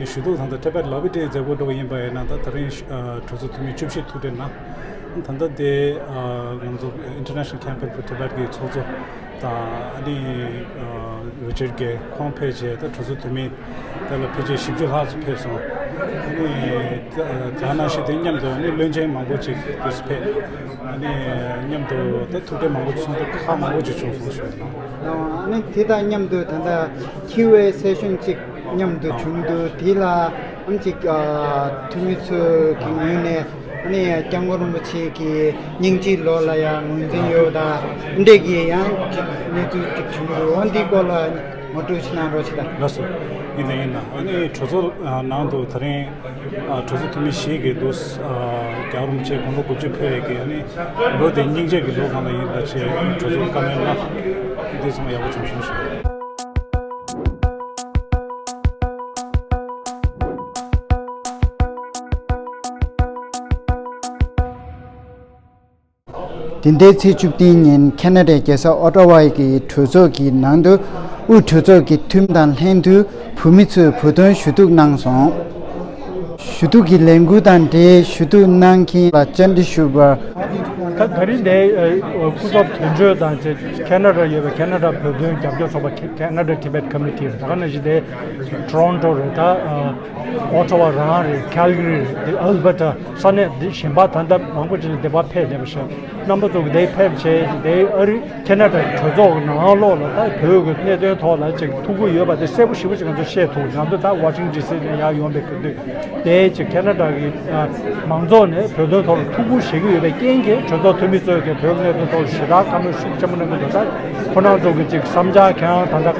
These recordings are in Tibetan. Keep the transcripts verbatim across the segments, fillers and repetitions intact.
ཞུ་གཏུག་དང་ད་ཊི་བེཊ་ལོ་བི་ཌེ་མཛད་སྒོ་འགྲོ་བ་ཡིན་པ་ཡིན་ན། ད་ད་རིང་ཨ་གྲོས་ཚོགས་འཐུས་མི་བཅུ་བཞི་ཐུག་འཕྲད་གནང་། ད་ལྟ་དེ་ཨ་ང་ཚོ་International Campaign for Tibet གི་ཚོགས་གཙོ་དང་ཨ་ནི་ཨ་རི་ཅར་གྷེ་ཁོང་ཕེབས་བྱས། ད་གྲོས་ཚོགས་འཐུས་མི་དེ་ལ་ཕལ་ཆེར་བཞི་བཅུ་ལྷག་ཙམ་ཕེབས་སོང་། ཨ་ནི་ད་ད་ནང་བཞིན་དེ་མཉམ་དུ་ཨ་ནི་བློན་ཆེན་མང་པོ་ཅིག་དུས་སུ་ཕེབས། ཨ་ནི་མཉམ་དུ་ད་ཐུག་འཕྲད་མང་པོ་ཚོགས་འདུ་ཁག་མང་པོ་ཅིག་བྱུང་སོང་ཞུ་ཡ་ཡིན། ཨ་ནི་དེ་དང་མཉམ་དུ་ད་ལྟ་ཁྱི་ཝེ་སེ་ཤོན་ཅིག་མཉམ་དུ་བྱུང་འདུག་དེ་ལ་ཨམ་ཅིག་ཨ་འཐུས་མི་ཚོ་གི་ངོས་ནས་ཨ་ནི་སྐྱབས་མགོན་རིན་པོ་ཆེ་གི་སྙིང་རྗེའི་ལོ་ལ་ཡང་ངོས་འཛིན་ཡོད་ད་འདྲས་ཀྱི་ཡང་ཅིག་གནས་ཚུལ་ཅིག་བྱུང་འདུག་འོ་འདིའི་སྐོར་ལ་ངོ་སྤྲོད་ཅིག་གནང་རོགས་བྱེད་དང་། ལགས་སོ། ཡིན་ད་ཡིན་ན་ཨ་ནི་གྲོས་ཚོགས་ནང་དུ་ད་རིང་ཨ་གྲོས་ཚོགས་འཐུས་མི་བཞི་གིས་འདུག་ཨ་རྒྱལ་བ་རིན་པོ་ཆེ་དགུང་ལོ་དགུ་བཅུ་ཕེབས་ཡས་ཀྱི་ཨ་ནི་ལོ་དེ་སྙིང་རྗེ་གི་ལོ་གང་ལ་ཡིན་པ་བྱས་གྲོས་ཚོགས་བཀའ་མོལ་གནང་། འདི་ཚང་མ་ཡག་པོ་བྱུང་སོང་ཞུ། དེ་འདྲའི་ཚེས་བཅུ་བདུན་ཉིན་ཁེ་ན་ཌའི་རྒྱལ་ས་ཨོ་ཊ་ཝའི་གི་གྲོས་ཚོགས་ཀྱི་ནང་དུ་དབུས་གྲོས་ཚོགས་ཀྱི་འཐུས་མི་དང་ལྷན་དུ་བོད་མི་ཚོས་བོད་དོན་ཞུ་གཏུག་གནང་སོང་། ཞུ་གཏུག་གི་ལས་འགུལ་དང་འབྲེལ་ཞུ་གཏུག་གནང་མཁན་ལ་བཅར་འདྲི་ཞུས་པར། ད་ད་རིང་འདིའི་སྐུ་ཚབ་དོན་གཅོད་དང་བཅས་ཁེ་ན་ཌར་ཡོད་པའི་ཁེ་ན་ཌ་བོད་དོན་རྒྱབ་སྐྱོར་ཚོགས་པ་Canada Tibet Committee་རེད། ད་ག་ནང་བཞིན་དེ་Toronto་རེད། ད་Ottawa་རང་རེད། Calgary་རེད། དེ་Alberta་ས་གནས་འདི་གཞན་པ་ད་ལྟ་མང་པོ་ཅིག་ལ་འདི་པར་ཕེབས་བསྡད་པ་ཞིག་རྣམ་པ་ཚོ་གི་དེ་ཕེབས་བྱས་དེ་ཨ་རི་ཁེ་ན་ཌ་གྲོས་ཚོགས་ནང་ལོགས་ལ་ད་བོད་ཀྱི་གནད་དོན་ཐོག་ལ་ཅིག་ཐུགས་ཁུར་ཡོད་པ་དེ་གསལ་པོ་ཞེ་པོ་ཅིག་ང་ཚོ་ཤེས་ཐུབ། ང་ཚོ་ད་Washington D C་ནས་ཡར་ཡོང་པའི་སྐབས་དུས་དེ་ཅིག་ཁེ་ན་ཌ་གི་མང་ཚོགས་ནས་བོད་དོན་ཐོག་ལ་ཐུགས་ཁུར་བཞེས་ཀྱི་ཡོད་པའི་རྐྱེན་གྱིས་གྲོས་ཚོགས་འཐུས་མི་ཚོས་ཀྱི་བོད་ཀྱི་གནད་དོན་ཐོག་ལ་ཞེ་དྲག་བཀའ་མོལ་ཤུགས་ཆེན་པོ་གནང་གི་འདུག་ད་ཁོ་རང་ཚོ་གི་ཅིག་བསམ་འཆར་ཁྱེད་རང་ད་ལྟ་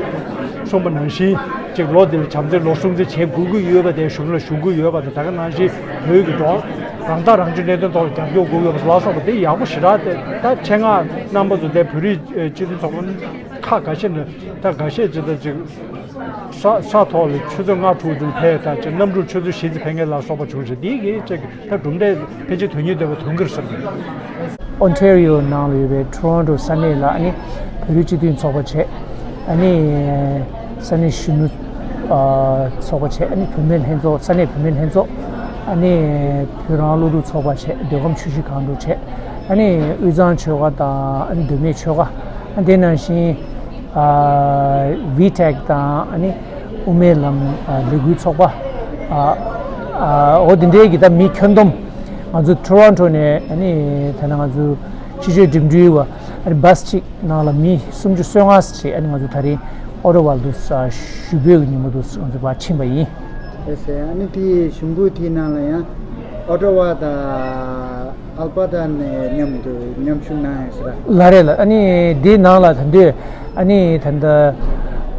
གསུངས་པ་ནང་བཞིན་ཅིག་ལོ་འདིར་བྱམས་བརྩེའི་ལོ་སྲུང་བརྩི་བྱེད་དགོས་ཀྱི་ཡོད་པ་དེ་གཞུང་ལ་ཞུ་གི་ཡོད་པ་དང་། ད་ག་ནང་བཞིན་བོད་ཀྱི་འགྲོ་རང་ཐག་རང་གཅོད་གནད་དོན་ཐོག་ལ་རྒྱབ་སྐྱོར་དགོས་ཡོད་པ་ལ་སོགས་པ་དེ་ཡག་པོ་ཞེ་དྲག་དེ་ད་ཆེད་མངགས་རྣམ་པ་ཚོ་དེ་བོད་རིགས་སྤྱི་མཐུན་ཚོགས་པ་ཁག་འགའ་ཤས་ནས་ད་འགའ་ཤས་ཅིག་ད་ཅིག་ས་ས་ཐོག་ལ་ཆུ་ཚོད་ལྔ་དྲུག་ཙམ་ཕེབས། ད་ཅིག་གནམ་གྲུ་ཆུ་ཚོད་བཞི་ཙམ་ཕེབས་མཁན་ལ་སོགས་པ་བྱུང་ཞིང་། དེ་གིས་ཅིག་ད་གྲུབ་འབྲས་ཕལ་ཆེར་དོན་སྙིང་ལྡན་པ་ཐོན་གྱི་རེད་བསམ་གྱི་འདུག Ontario་ནང་ལ་ཡོད་པའི་Toronto་ས་གནས་ལ་ཨ་ནི་བོད་རིགས་སྤྱི་མཐུན་ཚོགས་པ་བྱས། ཨ་ནི་ས་གནས་གཞོན་ནུ་ཨ་ཚོགས་པ་བྱས། ཨ་ནི་བུད་མེད་ལྷན་ཚོགས། ས་གནས་བུད་མེད་ལྷན་ཚོགས། ཨ་ནི་བོད་རང་བློ་གྲོས་ཚོགས་པ་བྱས། མདོ་ཁམས་ཆུ་བཞི་སྒང་དྲུག་བྱས། ཨ་ནི་དབུས་གཙང་ཆོལ་ཁ་དང་། ཨ་ནི་མདོ་སྨད་ཆོལ་ཁ། ཨ་དེ་ནང་བཞིན་ཨ་VTAC་དང་། ཨ་ནི་དབུ་མའི་ལམ་ཨ་ལས་འགུལ་ཚོགས་པ། ཨ་ཨ་འོ་དེ་འདྲའི་གི་ད་མི་ཁྱོན་བསྡོམས་ང་ཚོ་Toronto་ནས། ཨ་ནི་ད་ནང་ང་ཚོ་སྤྱི་སྤྱོད་འགྲིམ་འགྲུལ་བ། ཨ་ནི་བྷ་སི་གཅིག་ནང་ལ་མི་སུམ་ཅུ་སོ་ལྔ་ཙམ་བྱས། ཨ་ནི་ང་ཚོ་ད་རིང་ཨོ་ཊ་ཝ་ལ་དུ་ས་ཞུ་འབོད་ཀྱི་ཉིན་མོ་དུ་ང་ཚོ་ཕར་ཕྱིན་པ་ཡིན། ལགས་སོ། ཨ་ནི་དེའི་གཞུང་པོ་དེའི་ནང་ལ་ཡང་ཨོ་ཊ་ཝ་དང་ཨལ་པར་ཊ་ནས་མཉམ་དུ་མཉམ་ཞུགས་གནང་ཡོད་ཟེར། ལགས་རེད་ལགས། ཨ་ནི་དེའི་ནང་ལ་ད་དུས་ཨ་ནི་ད་ལྟ་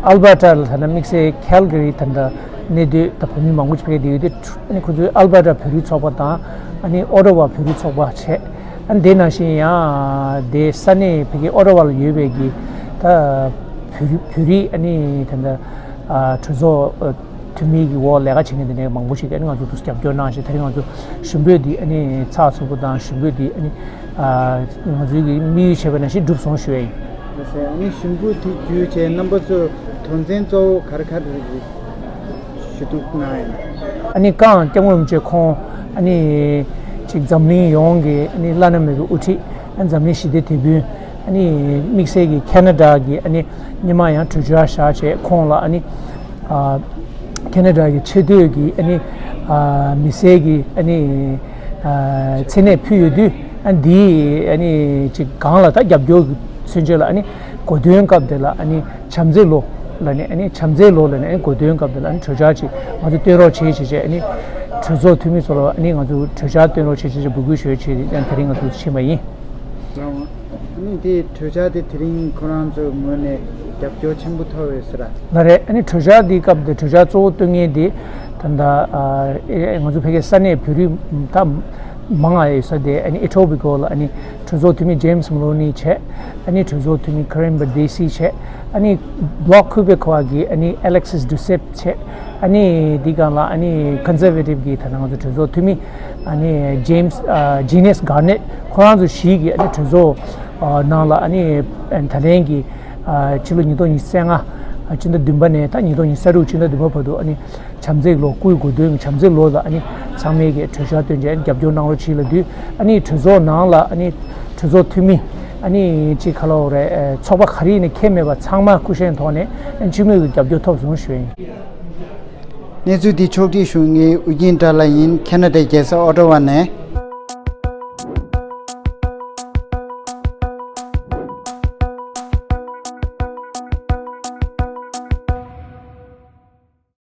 ཨལ་པར་ཊ་ལ་ད་ལྟ་དམིགས་བསལ་Calgary་ད་ལྟ་གནས་སྡོད་ད་བོད་མི་མང་པོ་ཅིག་ཕེབས་བསྡད་ཡོད་དུས། ཨ་ནི་ཁོ་ཚོའི་ཨལ་པར་ཊ་བོད་རིགས་ཚོགས་པ་དང་། ཨ་ནི་ཨོ་ཊ་ཝ་བོད་རིགས་ཚོགས་པ་བྱས། ཨ་ནི་དེ་ནང་བཞིན་ཡང་དེ་ས་གནས་ཕ་གི་ཨོ་ཊ་ཝ་ལ་ཡོད་པའི་གི་ད་བོད་རིགས་བོད་རིགས་ཨ་ནི་ད་ལྟ་ཨ་གྲོས་ཚོགས་ཨ་འཐུས་མི་གི་འོག་ལས་ཀ་བྱེད་མཁན་དེ་འདྲའི་མང་པོ་ཞིག་ཨ་ནི་ང་ཚོ་དུ་རྒྱབ་སྐྱོར་གནང་ཞིང་། དེ་རིང་ང་ཚོ་ཞུ་འབོད་འདི་ཨ་ནི་ཚགས་ཚུད་པོ་དང་། ཞུ་འབོད་འདི་ཨ་ནི་ཨ་ང་ཚོའི་གི་དམིགས་ཡུལ་བྱས་པ་ནང་བཞིན་འགྲུབ་སོང་ཞུ་ཡ་ཡིན། ལགས་སོ། ཨ་ནི་གཞུང་པོ་དེ་བརྒྱུད་བྱས་རྣམ་པ་ཚོས་དོན་ཚན་གཙོ་བོ་ག་རེ་ག་རེ་རེད་ཞུ་གཏུག་གནང་ཡོད་ན། ཨ་ནི་གང་སྐྱབས་མགོན་རིན་པོ་ཆེ་ཁོང་ཨ་ནི་ཅིག་འཛམ་གླིང་ཡོངས་ཀྱི་ཨ་ནི་བླ་ན་མེད་པའི་དབུ་ཁྲིད། ཨ་ནི་འཛམ་གླིང་ཞི་བདེའི་དེད་དཔོན། ཨ་ནི་དམིགས་བསལ་གྱི་ཁེ་ན་ཌ་གི་ཨ་ནི་སྔོན་མ་ཡང་གྲོས་འཆར་བཞག་བྱས། ཁོང་ལ་ཨ་ནི་ཨ་ཁེ་ན་ཌ་གི་ཆེ་བསྟོད་ཀྱི་ཨ་ནི་ཨ་མི་སེར་གྱི་ཨ་ནི་ཨ་མཚན་གནས་ཕུལ་ཡོད་དུས། ཨ་འདིའི་ཨ་ནི་ཅིག་སྒང་ལ་ད་རྒྱབ་སྐྱོར་གྱི་མཚོན་བྱེད་ལ་ཨ་ནི་གོ་སྟོན་སྐབས་དེ་ལ་ཨ་ནི་བྱམས་བརྩེའི་ལོ་ལ་ནི། ཨ་ནི་བྱམས་བརྩེའི་ལོ་ལ་ནི་ཨ་ནི་གོ་སྟོན་སྐབས་དེ་ལ་ཨ་ནི་གྲོས་འཆར་ཅིག་ང་ཚོ་བཏོན་རོགས་བྱེད་བྱེད་བྱས། ཨ་ནི་གྲོས་ཚོགས་འཐུས་མི་ཚོ་ལ་ཨ་ནི་ང་ཚོ་གྲོས་འཆར་བཏོན་རོགས་བྱེད་བྱེད་བྱས་འབོད་སྐུལ་ཞུ་བྱས་ཏེ་ཨ་ནི་དེ་རིང་ང་ཚོ་ཕྱིན་པ་ཡིན། ཨ་ནི་དེ་གྲོས་འཆར་དེ་དེ་རིང་ཁོ་རང་ཚོའི་ངོས་ནས་རྒྱབ་སྐྱོར་ཆེན་པོ་ཐོབ་ཡོད་ཟེར་ར། ལགས་རེད། ཨ་ནི་གྲོས་འཆར་འདིའི་སྐབས་དེ་གྲོས་འཆར་གཙོ་བོ་བཏོན་མཁན་དེ་ད་ལྟ་ཨ་ཨེ་ང་ཚོ་ཕ་གིའི་ས་གནས་བོད་རིགས་ད་མང་ང་ཡོད་ས་དེ་ཨ་ནི་ཨི་ཊོ་བི་ཀོ་ལ་ཨ་ནི་གྲོས་ཚོགས་འཐུས་མི་ཇེམ་སི་མ་ལོ་ནི་བྱས། ཨ་ནི་གྲོས་ཚོགས་འཐུས་མི་ཁ་རེན་པར་དེ་སི་བྱས། ཨ་ནི་བྷི་ལོག་ཁུ་བེ་ཁོ་གི་ཨ་ནི་ཨེ་ལེག་སིས་ཌུ་སེབ་བྱས། ཨ་ནི་འདི་སྒང་ལ་ཨ་ནི་ཀོན་སར་ཝེ་ཊིབ་གི་ད་ལྟ་ང་ཚོ་གྲོས་ཚོགས་འཐུས་མི་ཨ་ནི་ཇེམ་སི་ཨ་ཇི་ནེ་སི་གར་ནེཊ། ཁོ་རང་ཚོ་བཞི་གིས་ཨ་ནི་གྲོས་ཚོགས་ཨ་ནང་ལ་ཨ་ནི་ཨ་ནི་ད་ལན་གྱི་ཨ་ཕྱི་ལོ་ཉིས་སྟོང་ཉི་ཤུ་རྩ་ལྔ་ སྤྱི་ཟླ་བདུན་པ་ནས་ད་ཉིས་སྟོང་ཉི་ཤུ་རྩ་དྲུག་སྤྱི་ཟླ་བདུན་པ་བར་དུ་ཨ་ནི་བྱམས་བརྩེའི་ལོ། སྐུའི་གོ་སྟོན་གྱི་བྱམས་བརྩེའི་ལོ་ལ་ཨ་ནི་ཚང་མས་ཀྱི་གྲོས་འཆར་བཏོན་བྱས་རྒྱབ་སྐྱོར་གནང་རོགས་གྱིས་ལབ་དུས། ཨ་ནི་གྲོས་ཚོགས་ནང་ལ་ཨ་ནི་གྲོས་ཚོགས་འཐུས་མི་ཨ་ནི་ཅིག་ག་ལབ་དགོས་རེད། ཚོགས་པ་ག་རེ་ཡིན་ནའི་ཁྱད་མེད་པར་ཚང་མ་སྐུ་བཞེངས་ཐོག་ནས་ཨ་ནི་སྤྱི་མོས་ཀྱི་རྒྱབ་སྐྱོར་ཐོབ་སོང་ཞུ་ཡ་ཡིན། གནས་ཚུལ་འདི་ཕྱོགས་སྒྲིག་ཞུ་མཁན་ཨུ་རྒྱན་དགྲ་ལྷ་ཡིན། ཁེ་ན་ཌའི་རྒྱལ་ས་ཨོ་ཊ་ཝ་ནས།